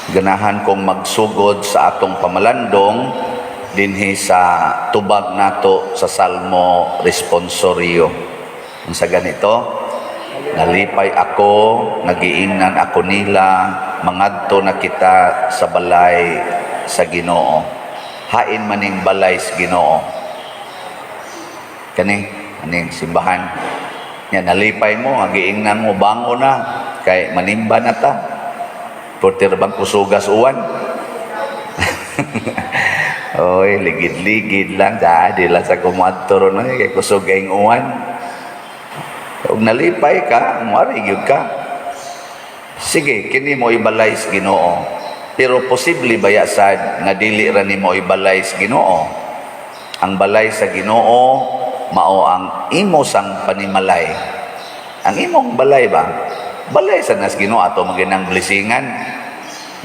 Ganahan kong magsugod sa atong pamalandong dinhi sa tubag nato sa Salmo Responsorio. Unsa ganito? "Nalipay ako, nagiingnan ako nila, mangadto na kita sa balay sa Ginoo." Hain maning balay sa Ginoo? Kani, aning simbahan. Nya nalipay mo, giingnan mo, "Bangon na, kay manimba na ta." Portir bang kusugas uwan? Oy, ligid-ligid lang, da, di lang sa kumadto ron, kay kusog kayong uwan. Ug nalipay ka, muari gyud ka. Sige, kini mo ibalay sa Ginoo. Pero posible baya sad nga dili ra nimo ibalay sa Ginoo? Ang balay sa Ginoo mao ang imo sang panimalay. Ang imong balay ba? Balay sa nas Ginoo ato maginang blessingan.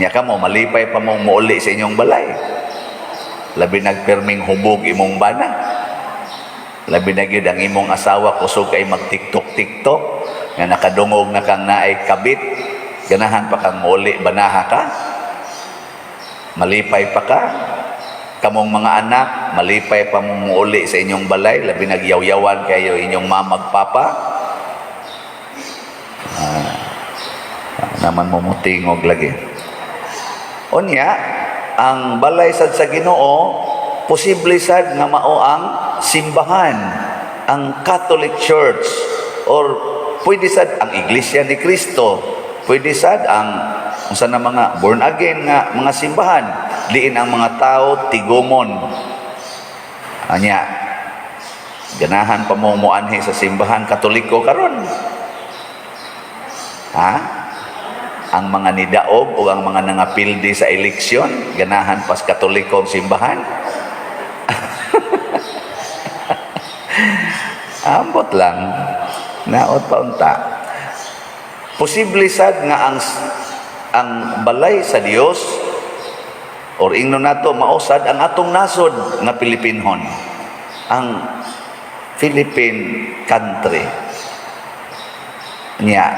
Nya kamo malipay pa mong muuli sa inyong balay. Labi nagperming hubog imong bana. Labi na gyud ang imong asawa kusog kay mag-TikTok TikTok nga nakadungog na kang naay kabit, ganahan pa kang muuli, banaha ka? Malipay pa ka? Kamong mga anak, malipay pa mong muuli sa inyong balay, labi nagyawyawan kayo inyong mama ug papa? Ah, naman mo mutingog lagi. Unya, ang balay sad sa Ginoo, posible sad nga mao ang simbahan, ang Catholic Church, or pwede sad ang Iglesia ni Cristo, pwede sad ang unsa na mga born again nga mga simbahan, diin ang mga tao tigumon. Anya, ganahan pa mo moanhi sa simbahan Katoliko karon? Ha? Ang mga nidaog o ang mga nangapildi sa eleksyon, ganahan pas Katoliko ang simbahan? Ambot lang. Naot pa unta. Posible sad nga ang balay sa Dios or ingno nato mausad ang atong nasod nga Pilipinhon. Ang Philippine country. Nya.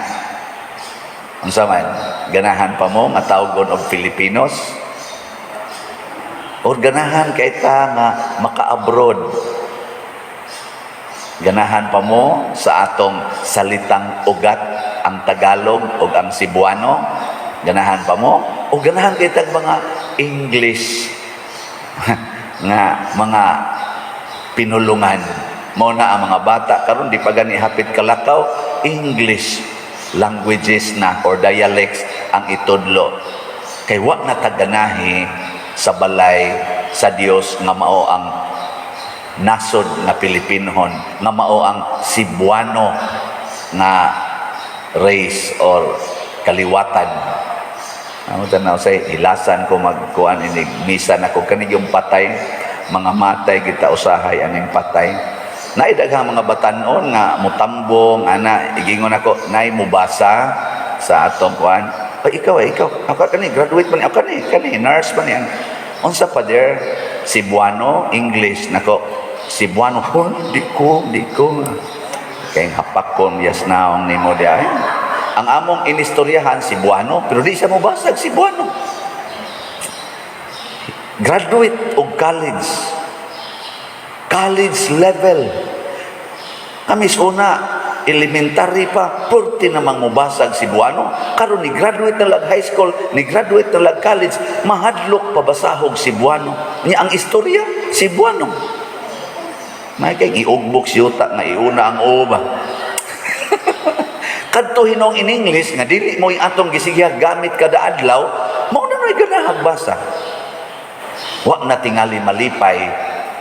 Unsa man, ganahan pa mo nga tawgon og Filipinos? Or ganahan kay ta nga maka-abroad? Ganahan pa mo sa atong salitang ugat, ang Tagalog o ang Cebuano? Ganahan pa mo? O ganahan kay tag mga English nga mga pinulungan? Mo na ang mga bata karon di pa gani hapit kalakaw, English languages na or dialects ang itudlo. Kay wa na taganahi sa balay sa Dios nga mao ang nasod nga Pilipinhon, nga mao ang Cebuano nga race or kaliwatan. Amo tanaw say hilasan ko magkuan inig misa na ko kani yung patay, mga matay kita usahay aning patay. Naay daghang mga batanon nga mutambong ana, igingon ako, nay mubasa sa atong kuan. "Ay, ikaw, ay ikaw, ako kani graduate man ni, ako kani kani nurse man ni." "Unsa pa der?" "Cebuano, English." Nako, "Cebuano." "Oh, di ko, di ko." Kay hapakon yas naong nimo di ay. Ang among inistoryahan Cebuano, pero di siya mobasag Cebuano. Graduate og college. College level. Kami sa una, elementary pa, purti namang mubasag Cebuano. Karon ni graduate na lag high school, ni graduate na lag college, mahadlok pabasahog Cebuano. Nya ang istorya, Cebuano. May kay iugbok siyuta nga iuna ang uba. Kadto hinong in English nga dili mo atong gisigya gamit kada adlaw, mao na noy ganahag basa. Wa na tingali malipay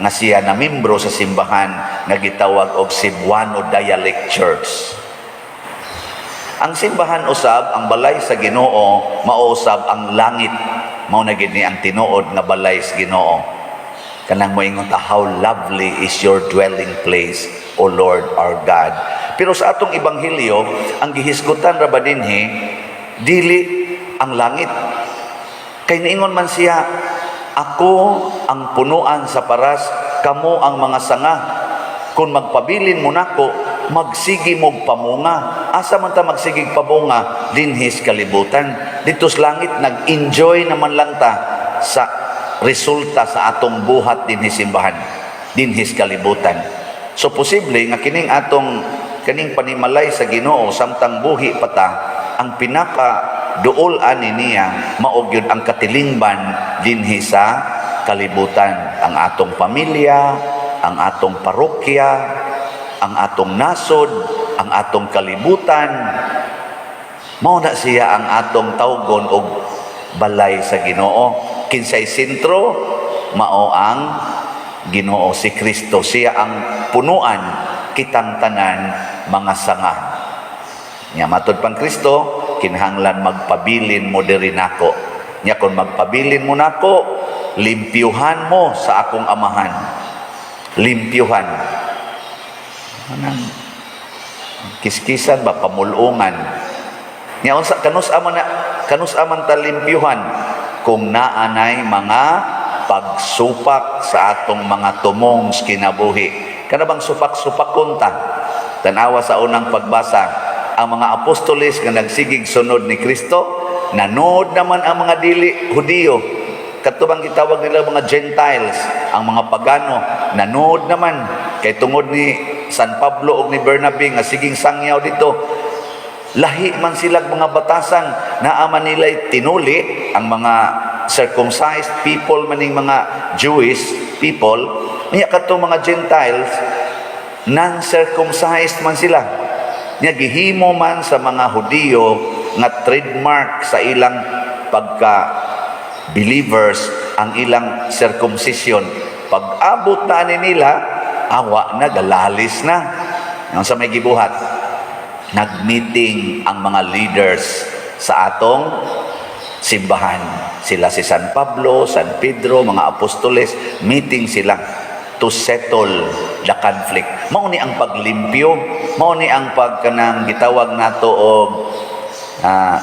nga siya na membro sa simbahan nga gitawag og Cebuano Dialect Church. Ang simbahan usab, ang balay sa Ginoo, mausab ang langit. Mao na gid ni ang tinuod nga balay sa Ginoo. Kanang moingon ta, "How lovely is your dwelling place, O Lord our God." Pero sa atong ebanghelyo, ang gihisgutan ra ba dinhi dili ang langit. Kay niingon man siya, "Ako ang punuan sa paras, kamo ang mga sanga. Kung magpabilin mo nako, magsigi mog pamunga." Asa man ta magsigig pamunga? Dinhis kalibutan. Dito sa langit, nag-enjoy naman lang ta sa resulta sa atong buhat dinhi simbahan, dinhi sa kalibutan. So posible nga kining atong kaning panimalay sa Ginoo samtang buhi pa ta, ang pinaka duol ani niya mao gyud ang katilingban dinhi sa kalibutan, ang atong pamilya, ang atong parokya, ang atong nasod, ang atong kalibutan. Mao na siya ang atong tawgon og balay sa Ginoo. Kinsay sentro? Mao ang Ginoo, si Kristo. Siya ang punuan, kitang tanan mga sanga. Nya matud pang Kristo, kinahanglan magpabilin mo diri nako. Nya kon magpabilin mo nako, limpyuhan mo sa akong Amahan. Limpyuhan. Anang kiskisan ba, pamulungan. Nya unsa kanus man na, kanus man ta limpyuhan kung naanay mga pagsupak sa atong mga tumong sa kinabuhi? Kana bang supak-supakon ta? Tanawa sa unang pagbasa, ang mga apostoles nga nagsigig sunod ni Kristo, nanood naman ang mga dili Hudiyo. Kadto bang gitawag nila mga Gentiles, ang mga pagano, nanood naman kay tungod ni San Pablo ug ni Bernabe nga siging sangyaw dito. Lahi man sila mga batasan, naa man nila tinuli ang mga circumcised people maning mga Jewish people. Niya kadtong mga Gentiles, non-circumcised man sila. Nya gihimo man sa mga Hudiyo nga trademark sa ilang pagka believers ang ilang circumcision. Pag abot na ani nila, awa na, galalis na. Ang sa may gibuhat, nag-meeting ang mga leaders sa atong simbahan. Sila si San Pablo, San Pedro, mga apostoles, meeting sila to settle the conflict. Mao ni ang paglimpyo, mao ni ang pagkanang gitawag nato og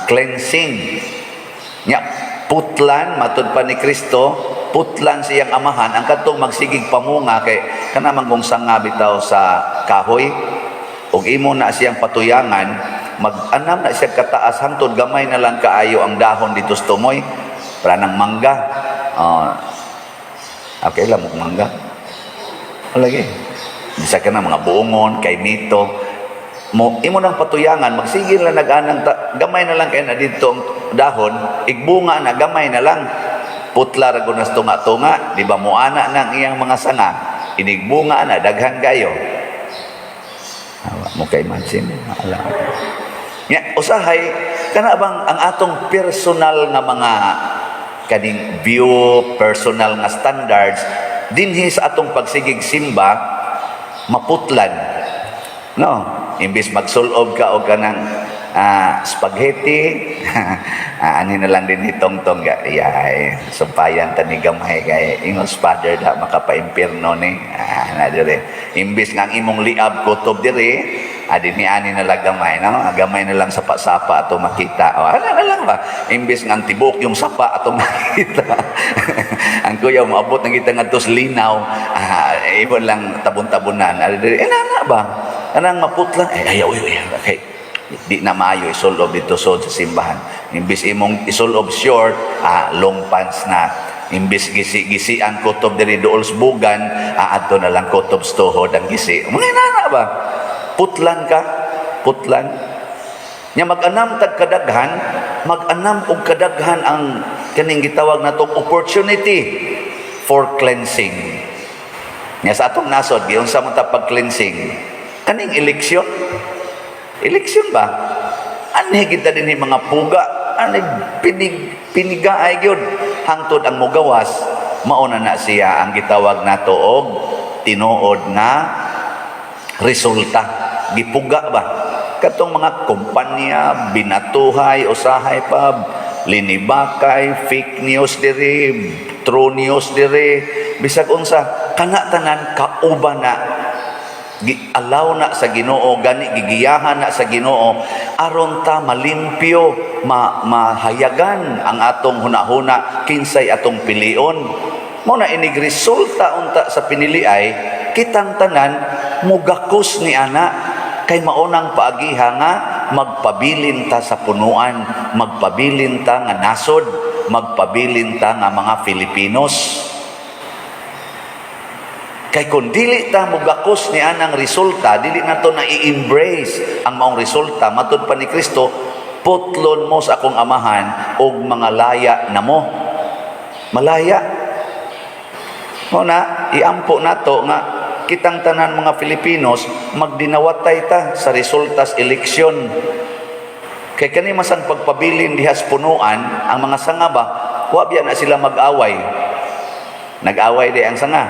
cleansing. Nya putlan, matud pa ni Kristo, putlan siyang Amahan ang kadtong magsigig pamunga, kay kana man kung sanga bitaw sa kahoy ug imo na siyang patuyangan, mag-anam na siya kataas hangtod gamay na lang kaayo ang dahon dito sa tumoy para ng mangga. Okay lang mo mangga. Lagi. Bisa ka na mga buongon, kay mito. Mo, imo nang patuyangan, magsigil lang nag-anang, gamay na lang kay na dito ang dahon, igbunga na, gamay na lang. Putla ra gunas tunga-tunga, di ba muana nang iyang mga sanga, inigbunga na, daghan kayo. Awa mo kay imagine, ala. Nya, usahay, kana bang ang atong personal nga mga kaning view, personal nga standards, dinhi sa atong pagsigig simba, maputlan. No? Imbis magsulob ka og kanang spaghetti, ani na lang din hitong-tong ga. Yay, sumpayan ta ni gamay kay ingon Father da makapa-impierno ni. Na dire. Imbis nga ang imong liab kutob dire, dinhi ani na lang gamay, no? Gamay na lang sapa-sapa ato makita. O, ano na lang ba? Imbis nga ang tibok yung sapa ato makita. Ang kuya moabot na kita ngadto sa linaw, ibon lang tabon-tabonan. Dire, eh na ba? Kanang maputla, eh ayaw, ayaw, ayaw. Okay. Di na maayo isulob dito sod sa simbahan. Imbis imong isulob short, long pants na. Imbis gisi-gisi ang kutob diri duol sa bugan, adto na lang kutob sa tuhod ang gisi. Mga inana ba? Putlan ka, putlan. Nya mag-anam tag kadaghan, mag-anam og kadaghan ang kaning gitawag natong opportunity for cleansing. Nya sa atong nasod, giunsa man ta pag-cleansing? Kaning eleksyon. Eleksyon ba? Anhi kita din mga puga, ani pinig pinigaay gyud hangtod ang mugawas, mao na na siya ang gitawag nato og tinuod nga resulta. Gipuga ba? Katong mga kumpanya, binatuhay, usahay pa, linibakay, fake news diri, true news diri, bisag unsa, kana tanan kauban na gi-allow na sa Ginoo, gani gigiyahan na sa Ginoo aron ta malimpyo, mahayagan ang atong hunahuna kinsay atong pilion. Mo na inig resulta unta sa piniliay, kitang tanan mugakos ni ana kay maunang paagiha nga Magpabilin ta sa punuan, magpabilin ta nga nasod, magpabilin ta nga mga Filipinos. Kay kung dili ta mugakos ni anang resulta, dili nato na i-embrace ang maong resulta, matud pa ni Kristo, "Putlon mo sa akong Amahan og mga laya na mo." Malaya. Mao na, iampo nato nga kitang tanan mga Filipinos magdinawatay ta sa resultas eleksyon. Kay kani masang pagpabilin diha sa punuan, ang mga sanga ba, wa biya na sila mag-away. Nag-away di ang sanga.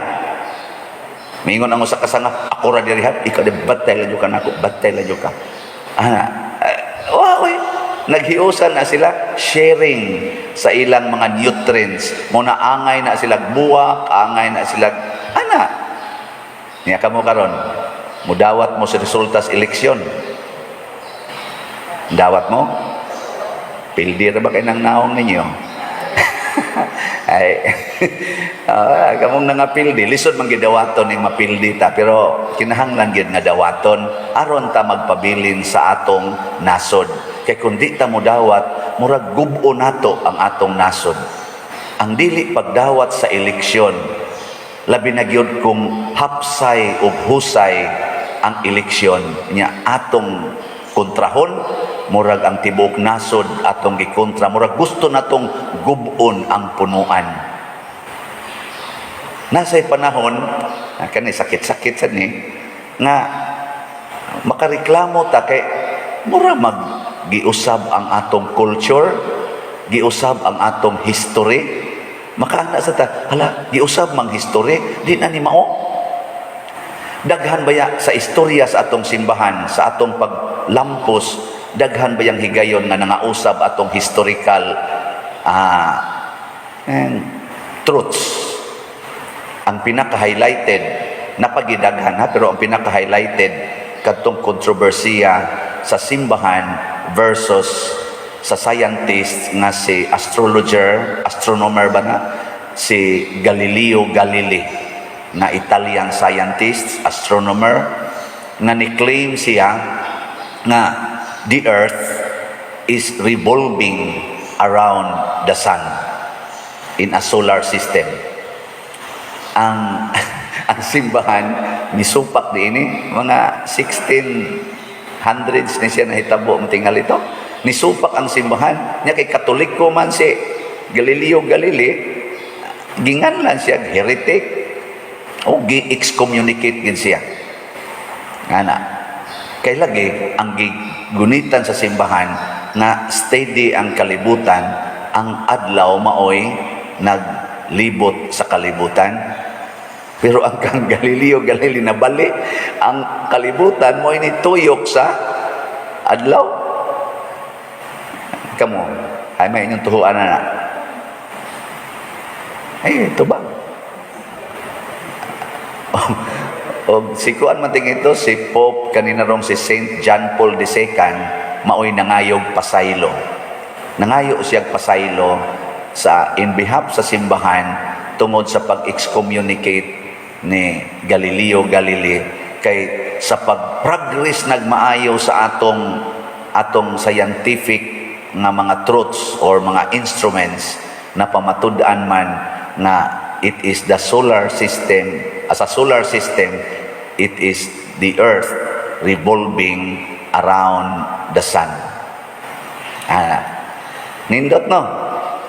Mingon ang usa ka sanga, "Ako ra diri ha, ikaw di batay la ka nako, batay la ka." Ana, wa oy. Naghiusan na sila, sharing sa ilang mga nutrients. Mo na angay na sila buwak, angay na sila ana. Niya kamo karon, mudawat mo sa resulta sa eleksyon. Dawat mo? Pildi ra ba kay nang naong ninyo? Ay, kamong nangapildi, lisod man gidawaton ning mapildi ta, pero kinahanglan gyud nga dawaton aron ta magpabilin sa atong nasod. Kay kung di ta modawat, murag gub-o nato ang atong nasod. Ang dili pagdawat sa eleksyon, labi na gyud kung hapsay ug husay ang eleksyon nya atong kontrahon, murag ang tibuok nasod atong gikontra, murag gusto natong gub-on ang punuan. Nasay panahon, kani sakit-sakit sa ni nga makareklamo ta kay mura mag giusab ang atong culture, giusab ang atong history. Makaana sa ta, "Hala, giusab mang history, di na ni mao." Daghan baya sa istorya sa atong simbahan, sa atong paglampos, daghan bayang higayon nga nangausab atong historical and truths. Ang pinaka-highlighted, napagidaghan ha, pero ang pinaka-highlighted kadtong kontrobersiya sa simbahan versus sa scientist nga si astrologer, astronomer ba na, si Galileo Galilei nga Italian scientist, astronomer, nga ni-claim siya nga the earth is revolving around the sun in a solar system. Ang simbahan nisupak diini, mga 1600s ni siya nahitabo ang tingal ito. Nisupak ang simbahan niya kay Katoliko man si Galileo Galilei, ginganlan siya heretic o gi-excommunicate gid siya. Ngana kay lagi ang gigunitan sa simbahan nga steady ang kalibutan, ang adlaw maoy naglibot sa kalibutan. Pero ang kang Galileo Galilei na bali, ang kalibutan mo nituyok sa adlaw. Kamo, ay may inyong tuhuan na na. Ay, ito ba? O si kuan man ting ito, si Pope kanina rong si Saint John Paul II, maoy nangayog pasaylo. Nangayo siya pasaylo sa in behalf sa simbahan tungod sa pag-excommunicate ni Galileo Galilei, kay sa pag-progress nagmaayo sa atong atong scientific nga mga truths or mga instruments na pamatud-an man nga it is the solar system, as a solar system, it is the earth revolving around the sun. Nindot, no?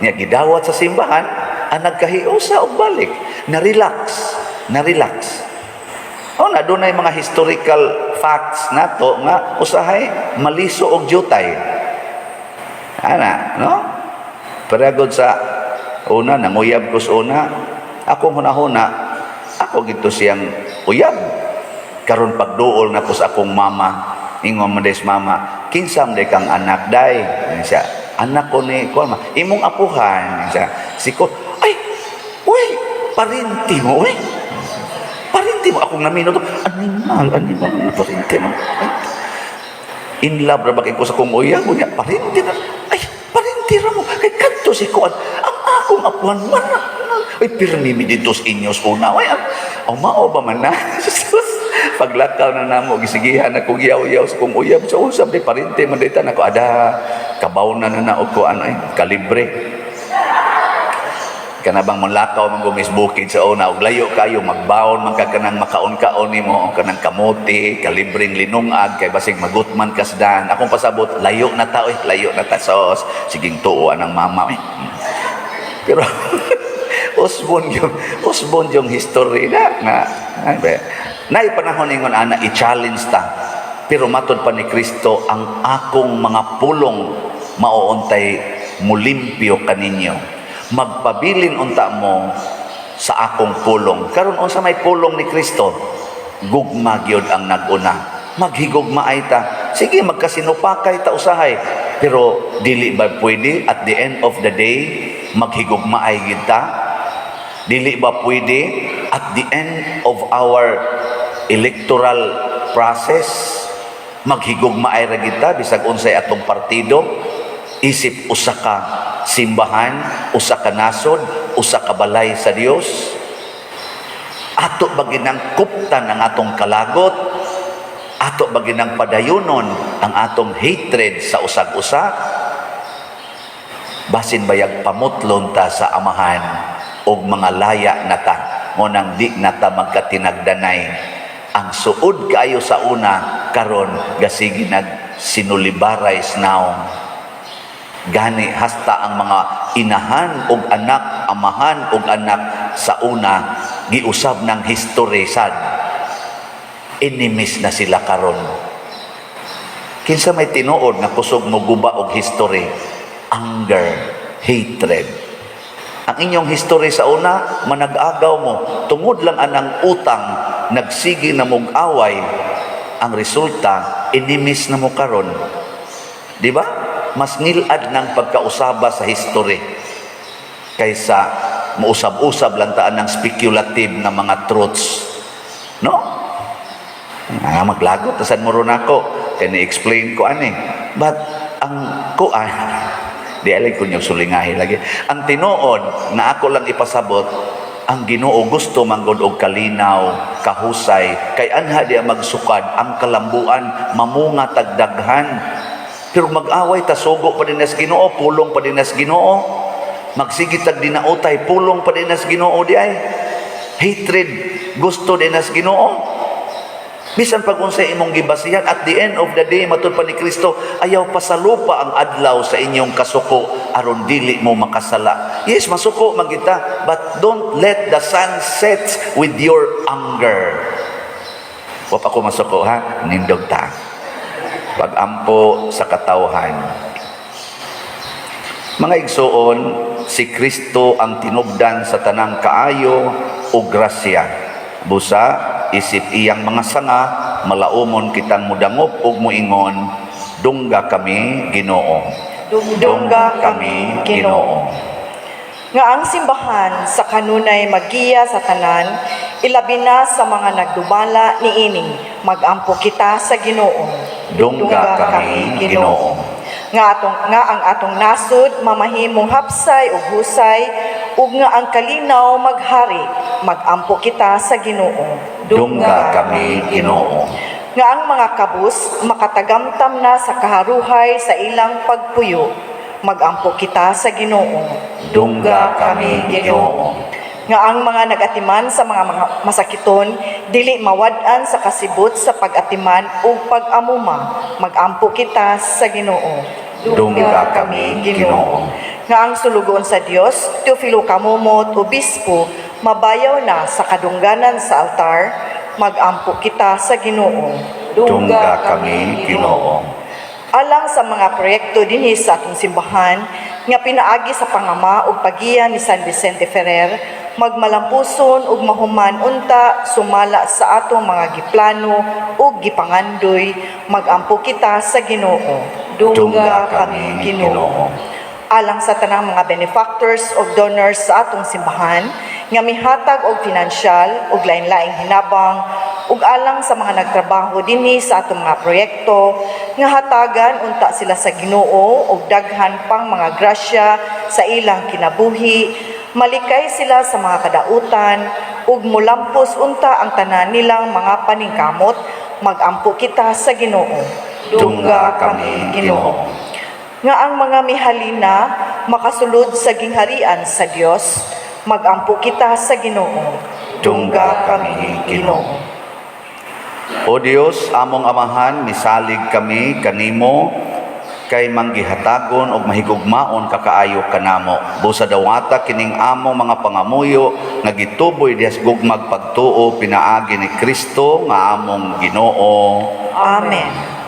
Nya gidawat sa simbahan ang nagkahiusa og balik, na relax, na relax. O na dunay mga historical facts nato nga usahay maliso og jutay. Ana, no? Pero sa una, nanguyab ko sa una, akong hunahuna, ako gito siyang uyab. Karon pagduol na ko sa akong mama, ingon man des mama, "Kinsa man day kang anak, day?" Ingon siya, "Anak ko ni kuan ma, imong apuhan." Ingon siya, si ko, "Ay, uy, parinti mo, uy. Parinti mo akong namino to. Animal, animal, parinti mo. Ay, in love ra ba kay ko sa kong uyab niya, parinti na. Ay, parinti ra mo. Kay kadto si kuan, ang akong apuhan man. Ay, pirmi mi dito sa inyo sa una. Ay, oh, mao ba man na? Jesus, Paglakaw na namo, gisigihan ako giyaw-yaw sa kong uyab sa usab di parente man dita nako ada kabaw na na na og ko ano eh kalibre. Kana bang molakaw man gumis bukid sa una og layo kayo, magbaon man ka kanang makaon-kaon nimo, kanang kamote, kalibreng linungag, kay basig magutman kasdan. Akong pasabot, layo na ta oy, layo na ta, sos siging tuo anang mama eh. Pero usbon yung history na nga ay ba nay panahon ingon ana, i-challenge ta. Pero matod pa ni Kristo, "Ang akong mga pulong mauuntay mulimpyo kaninyo. Magpabilin unta mo sa akong pulong." Karon, unsa may pulong ni Kristo? Gugma gyud ang nag-una. Maghigugma ay ta. Sige, magkasinupakay ta usahay, pero dili ba pwede at the end of the day maghigugma ay gid ta? Dili ba pwede at the end of our electoral process maghigugma ay ra gid ta, bisag unsay atong partido, isip usa ka simbahan, usa ka nasod, usa ka balay sa Dios? Ato ba ginang kuptan ang atong kalagot? Ato ba ginang padayunon ang atong hatred sa usag-usa? Basin bayag pamutlon ta sa Amahan og mga laya na ta, mo nang di na ta magkatinagdanay. Ang suod kaayo sa una, karon gasigi nag sinulibaray now. Gani hasta ang mga inahan og anak, amahan og anak sa una, giusab ng history sad. Enemies na sila karon. Kinsa may tinuod nga kusog mo guba og history? Anger, hatred. Ang inyong history sa una, manag-agaw mo. Tungod lang anang utang, nagsige na mog away. Ang resulta, enemies na mo karon. Di ba? Mas ngilad ng pagkausaba sa history kaysa muusab-usab lang taan ng speculative nga mga truths. No? Ah, maglagot tasan mo ron ako kay ni-explain ko ani. But ang kuan, di alay ko niyong sulingahi lagi. Ang tinuod na ako lang ipasabot, ang Ginoo gusto manggod og kalinaw, kahusay, kay anha di ang magsukad ang kalambuan, mamunga tagdaghan. Pero mag-away ta, sugo pa din nas Ginoo, pulong pa din nas Ginoo. Magsige tag dinautay, pulong pa din nas Ginoo di ay. Hatred gusto din nas Ginoo. Bisan pag unsay imong gibasihan, at the end of the day, matud pa ni Kristo, "Ayaw pasalupa ang adlaw sa inyong kasuko aron dili mo makasala." Yes, masuko man kita, but don't let the sun set with your anger. Wa pa ko masuko ha, nindog ta. Pagampo sa katawhan. Mga igsuon, si Kristo ang tinubdan sa tanang kaayo o grasya. Busa, isip iyang mga sanga, malaumon kitang mudangop ug muingon, "Dungga kami, Ginoo." Dungga kami, Ginoo. Nga ang simbahan sa kanunay magiya sa tanan, ilabi na sa mga nagdubala niini, magampo kita sa Ginoo. Dungga kami, Ginoo. Nga ang atong nasod mamahimong hapsay ug husay ug nga ang kalinaw maghari, magampo kita sa Ginoo. Dungga kami, Ginoo. Nga ang mga kabus makatagamtam na sa kaharuhay sa ilang pagpuyo, magampo kita sa Ginoo. Dungga kami, Ginoo. Nga ang mga nagatiman sa mga masakiton dili mawad-an sa kasibot sa pag-atiman ug pag-amuma, magampo kita sa Ginoo. Dungga kami, Ginoo. Nga ang sulugoon sa Dios, Teofilo Camomot, obispo, mabayaw na sa kadungganan sa altar, magampo kita sa Ginoo. Dungga kami, Ginoo. Alang sa mga proyekto dinhi sa atong simbahan nga pinaagi sa pangama ug pagiya ni San Vicente Ferrer, magmalampuson ug mahuman unta sumala sa atong mga giplano ug gipangandoy, magampo kita sa Ginoo. Dungga kami, Ginoo. Alang sa tanang mga benefactors ug donors sa atong simbahan nga mihatag og finansyal ug lain-laing hinabang ug alang sa mga nagtrabaho dinhi sa atong mga proyekto, nga hatagan unta sila sa Ginoo og daghan pang mga grasya sa ilang kinabuhi, malikay sila sa mga kadautan. ug mulampos unta ang tanan nilang mga paningkamot, magampo kita sa Ginoo. Dungga kami, Ginoo. Nga ang mga mihalina makasulod sa gingharian sa Dios, magampo kita sa Ginoo. Dungga kami, Ginoo. O Dios, among Amahan, misalig kami kanimo kay manggihatagon og mahigugmaon kakaayo kanamo. Busa dawata kining among mga pangamuyo nga gituboy dihas gugmag pagtuo pinaagi ni Kristo nga among Ginoo. Amen.